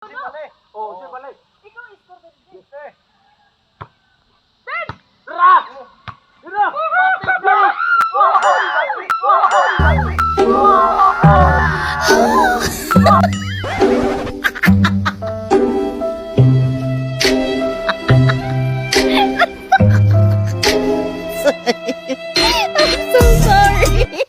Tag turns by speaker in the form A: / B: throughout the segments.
A: Balik. Oh, siya balik.
B: Ikaw score ka din.
A: Eh. Ra! Ra! Batik na!
C: I'm so sorry.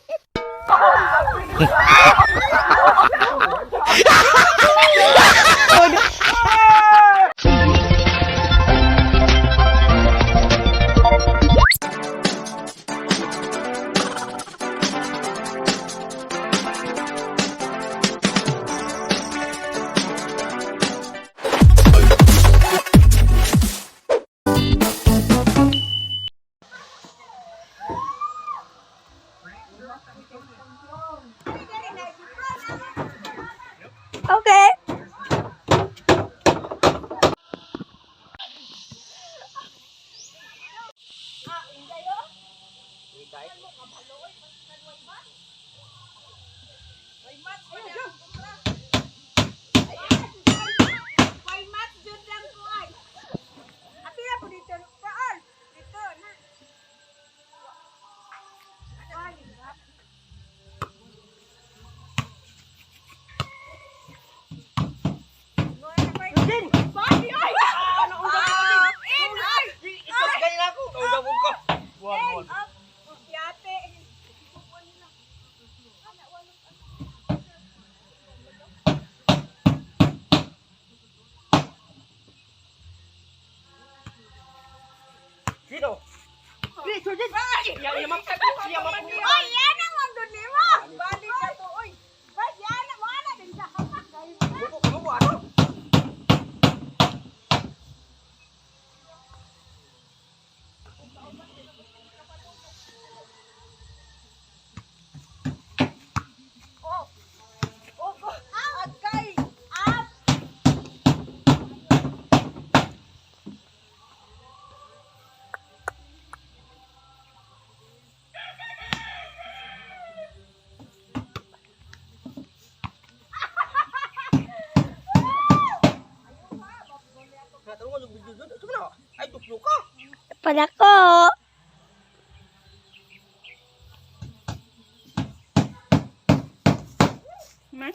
C: Okay.
B: Way match jud lang ko ay. Ati na po dito. Paol. Dito na. Ay, Body, ay! In, ay!
A: Itos kayo na ako. Udah mo ka.
B: In, up. Yate.
A: Sino?
B: Oy, yan ang mga doon nimo. Balik na to, oy. Bas, yan ang mga na din sa hapak.
A: Muko ano?
B: Oh. Oh, agay. Up.
A: Natanong ko yung video doon. Ito na. Ay, tuklo ka.
C: Padako.
B: Man.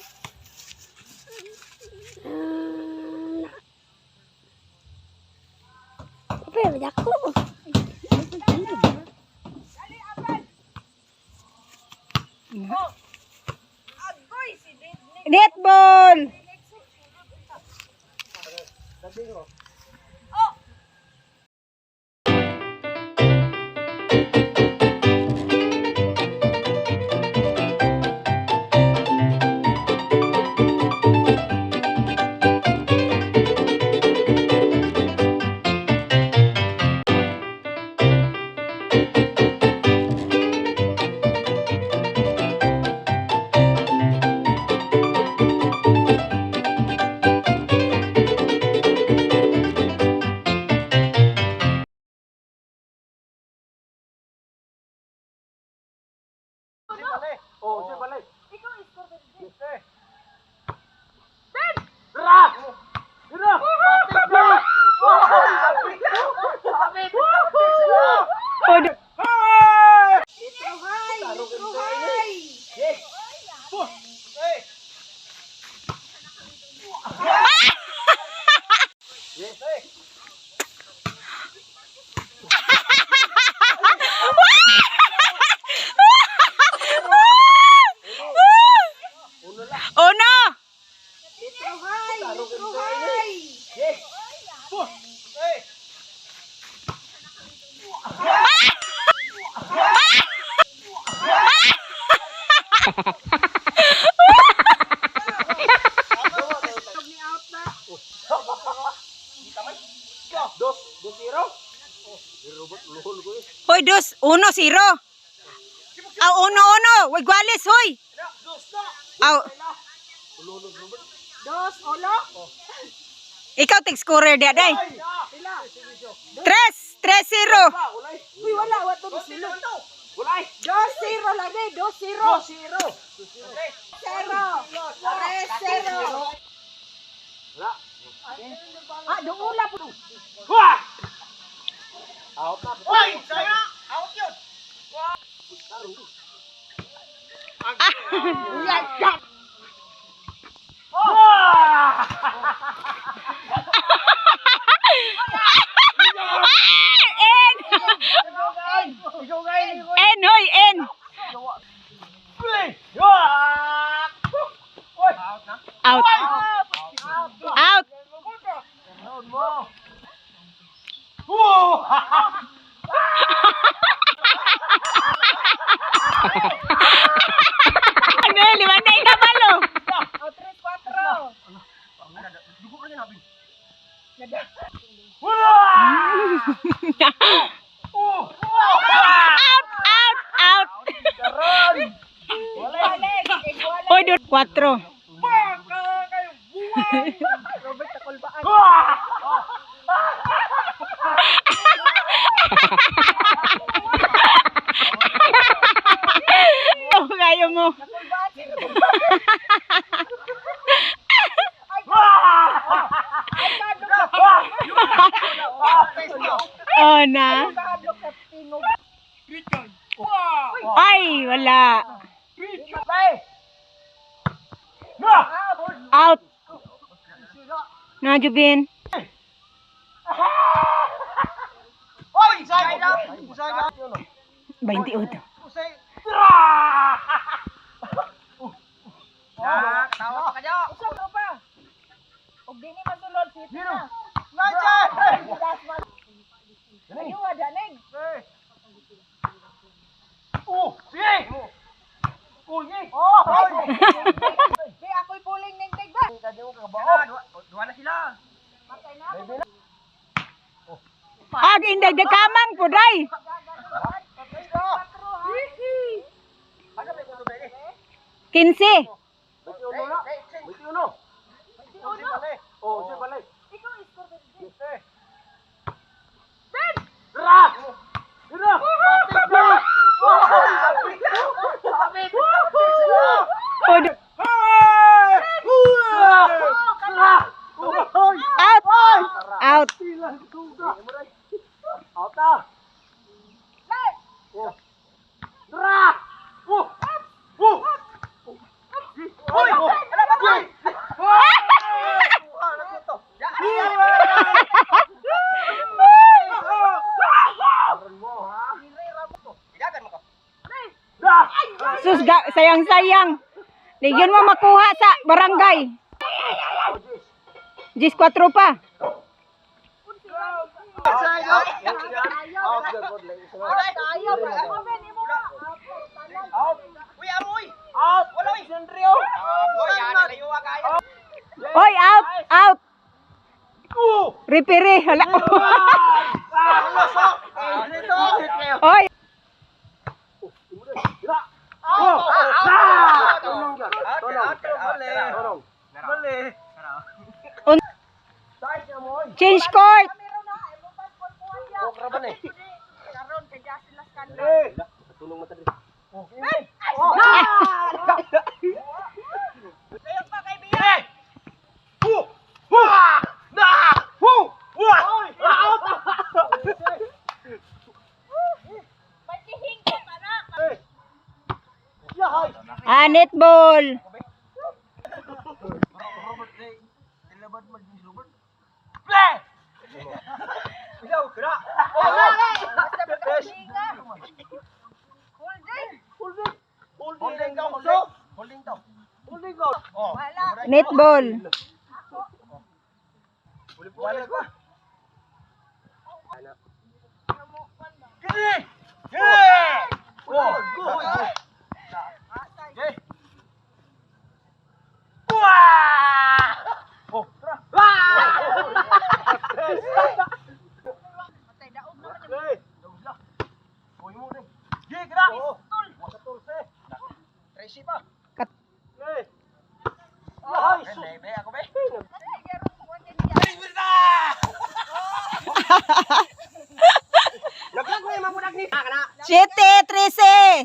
C: Pero padako.
B: Dali, abad. Oh. Agoy si Didney.
D: Netball!
B: Oh.
A: Balik. Oh, siya balik.
B: Ikaw score ka din.
A: Eh. Ra! Ra! Batik na!
B: Litro hay, litro hay.
A: Eh! Yes, eh.
D: Uno!
B: Litro hay, litro hay.
A: Yes. Eh.
B: Ni out na.
A: Dos, dos zero. Robot, luhol ko eh.
D: Hoy, dos, uno, zero. Aw, uno, uno. Way gwalis, hoy. Aw,
B: Dos, olo.
D: ikaw tig scorer di aday.
B: Pila.
D: Tres, tres, zero.
B: Uy, wala, wato ni sulod.
A: Walay.
B: 2-0 lagi, 2-0.
A: Dos zero.
B: Zero. 3-0. Ah, duula po.
A: Out na. Oy, saya. Out yun.
D: N! N, hoy, N! Out. Out. Ano, lima na ikabalo.
B: O, 3, 4.
D: Out, out, out. Oy, dot 4.
B: Robert Takulbaan.
D: Oh, kayo mo.
B: Takulbaan.
D: Oh, na.
B: Kahadlok sa tingog.
D: Ay, wala. Out. Na, Jubin.
A: Oy, saya na. Saya.
D: 28.
A: Ya, tawa pa kayo.
B: Usap ko pa. Og dini masulod si na.
A: Nacha.
B: Ayo ada neng.
A: Oh, sige. Oh, sige. Oh,
B: Di ako'y puling ning tigba.
A: Dua na sila.
B: Matay na ako.
D: Ag, inday, kamang po, day. 15.
A: 21 na. 21. 21. Oh, sige balik.
B: Ikaw iskor ka.
A: Ra! Ra! Ra!
D: Oh, out. Out.
A: Out Ra! Oh! Oh! Oy! Oy!
D: Sus, sayang-sayang. Ligyan mo makuha sa barangay. Diyos 4 pa.
B: Tayo pa. Oben imo ba?
D: Oy, out, out. Referee, hala. Oy. Change court.
B: Meron na imo pa kuha niya. Karon kay sila skandal. Pagkihingkot anak.
D: Ah, netball.
B: Basta magkahinga. Holding. Wala.
D: Netball.
B: Matay daog naman. Ay, yaro kuha niya.
D: 7, 13.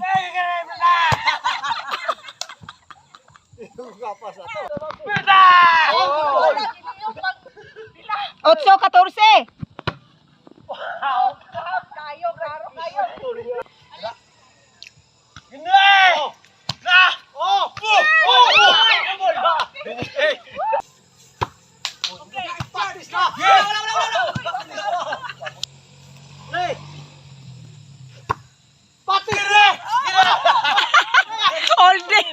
D: 8-14.
B: Kayo, klaro kayo.
A: Gine! Na! Oh! Oh! Oh! Oh! Eh! Patis na! Yes! Wala, wala, wala, wala! Hey! Patis!
D: All day.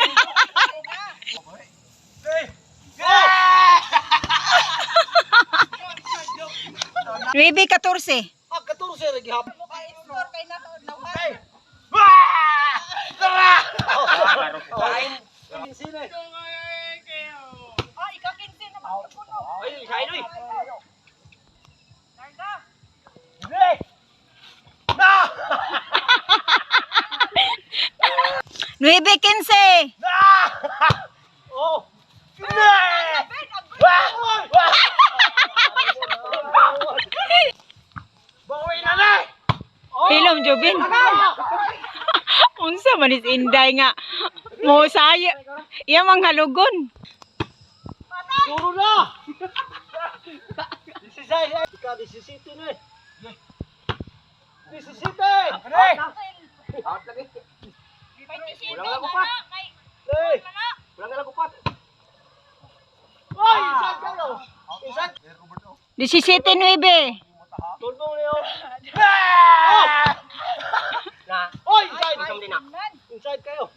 A: Hey!
D: 9-14.
A: Ah, 14 ra gihapon.
B: Score kay na naway.
A: Wah! Tara! Kain. Sino?
B: Oh, ikaw 15 na ba?
A: Ay, kain oy.
B: Larga.
A: Hey! Na!
D: 9-15.
A: Na! Oh! Ne! Wah! Wah! Bawi na na! Oh!
D: Hilom, Jubin. Unsa man is Inday nga. Mo sayo. Iya mang halugon.
A: Turo na! 16, ikaw 17 na eh. 17! Out lagi.
B: 27
A: Wala na
B: na
A: upat.
B: kay
A: Hey!
B: mana.
A: Wala na lang upat. Oy, inside kayo! Inside!
D: 17-9.
A: Tulong na yun. Oh! Na. Oy, inside! Inside kayo.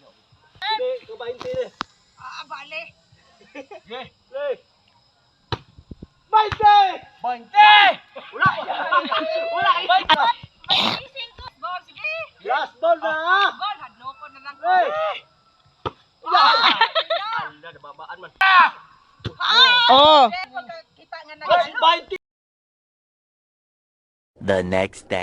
A: Hindi, kabahin sila.
B: Ah, bale.
A: Play! 20! 20! Wala! Wala!
B: 25. Gol, sige.
A: Last ball na! ah.
B: Gol, hadloko na lang.
A: Play! Ala, nababaan man.
D: Oh.
B: Pagkakita nga na
A: Mas 20!
E: The next day.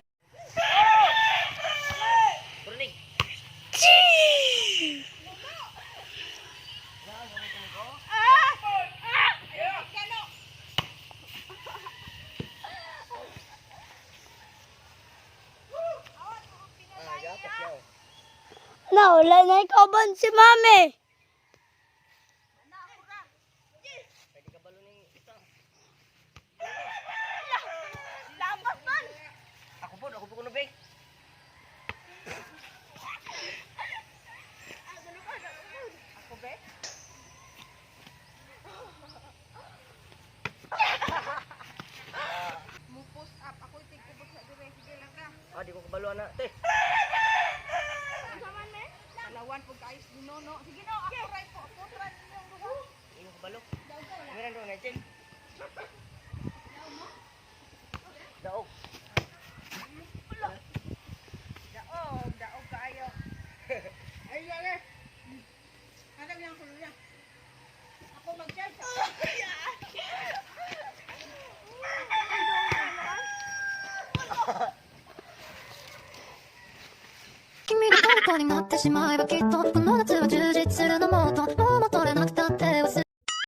C: Na, wala na ikaban si mami.
B: Lapas man. Ako be. Mo post up ako itigkubot sa dire sige lang ka.
A: Ah, di ko kabalo na, te.
B: Unsa man me? Palawan pug kaayos no. Sige no, ako ray po. Putra ninyong duha.
A: Di ko kabalo. Meron doon, Echel. Daog.
B: Daog, daog kaayo. Ay, yale. Ano yang kulo niya? Ako mag-charge.
F: 君が虜になってしまえばきっとこの夏は充実するのもっともっと。